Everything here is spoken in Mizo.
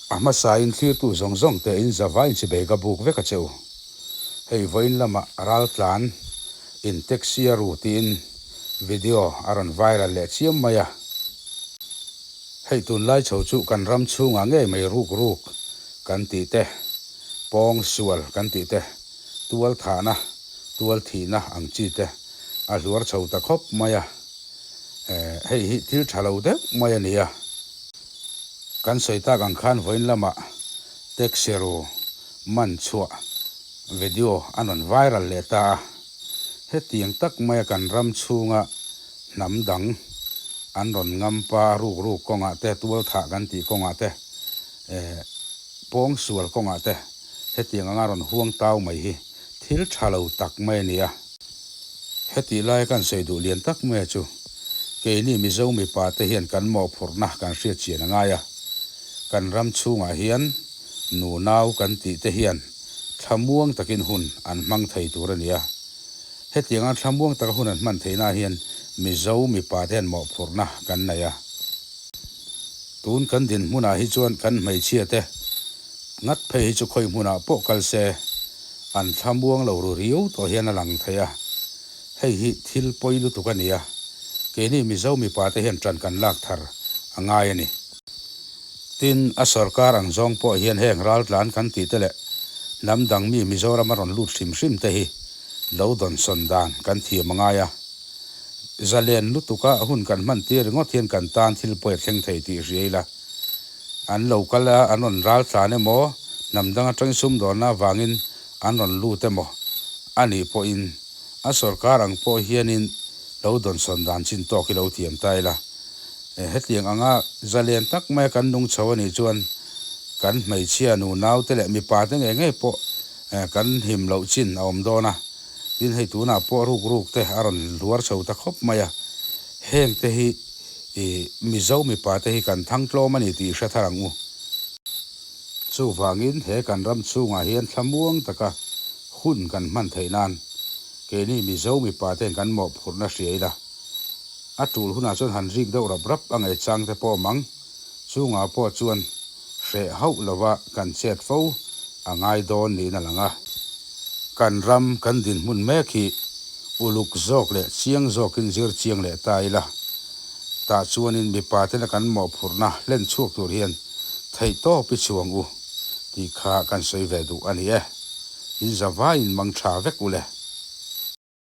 A hmasain thlirtu zawng zawng te in zavai chibei ka buk vek a che u. Hei vawiin lamah raltlan in taxi a ru tiin video a rawn viral leh chiam mai a. Hei tunlai chho chu kan ram chhungah ngei mai ruk ruk kan tih te, pawng sual kan tih te, tual thahna, tual thihna ang chi te a hluar chho ta khawp mai a. Hei hi thil tha lo deuh mai a ni a. Kan sawi tak ang khan vawiin lamah taxi ru man chhuah video an rawn viral leh ta a. Hetiang tak maia kan ram chhunga hnam dang an rawn ngam pa ruk ruk kawngah te, tual thah kan tih kawngah te, pawng sual kawngah te hetiang anga rawn huang tau mai hi thil tha lo tak mai a ni a. Hetih laia kan sawi duh lian tak mai chu keini Mizo mipa te hian kan mawhphurhna kan hriat chian a ngai a. Kan ram chhungah hian nunau kan tih te hian thlamuang takin hun an hmang thei tur a ni a. Hetianga thlamuang taka hun an hman theihna hian Mizo mipa te hian mawhphurhna kan nei a. Tun kan dinhmunah hi chuan kan hmeichhia te ngat phei hi chu khawi hmunah pawh kal se an thlamuang lo ru riau tawh hian a lang thei a, hei hi thil pawi lutuk a ni a, keini Mizo mipa te hian ṭan kan lak thar a ngai a ni. Tin, a sorkar ang zawng pawh hian heng raltlan kan tih te leh hnam dang mi Mizoram a rawn lut hrim hrim te hi lo dawnsawn dan kan thiam a ngai a, zalen lutuka hun kan hman tir ringawt hian kan tan thil pawi a thleng thei tih hria ila. An lo kal a, an rawn ral tlan emaw, hnam dang atangin sumdawnna avangin an rawn lut emaw a nih pawhin a sorkar ang pawh hianin lo dawnsawn dan chin tawk hi lo thiam ta ila. Hetiang anga zalen tak maia kan nung chho a nih chuan kan hmeichhia nunau te leh mipa te ngei ngei pawh kan him loh chin a awm dawn a. Tin hei tunah pawh ruk ruk te a rawn hluar chho ta khawp mai a, heng te hi I Mizo mipa te hi kan thang tlawm a ni tih hre thar ang u. Chuvangin he kan ram chhungah hian thlamuang taka hun kan hman theih nan keini Mizo mipa ten kan mawhphurhna hria ila. A tul hunah chuan han rik deuh rap rap a ngei chang te pawh awm ang. Chungah pawh chuan hreh hauh lova kan chet fo a ngai dawn niin a lang a. Kan ram kan dinhmun mek hi uluk zawk leh chiang zawkin zir chiang leh ta ila. Tah chuanin mipa tena kan mawhphurhna hlen chhuak tur hian theihtawp i chhuang u tih kha kan sawi ve duh a ni e. In zavaiin mang tha vek u le.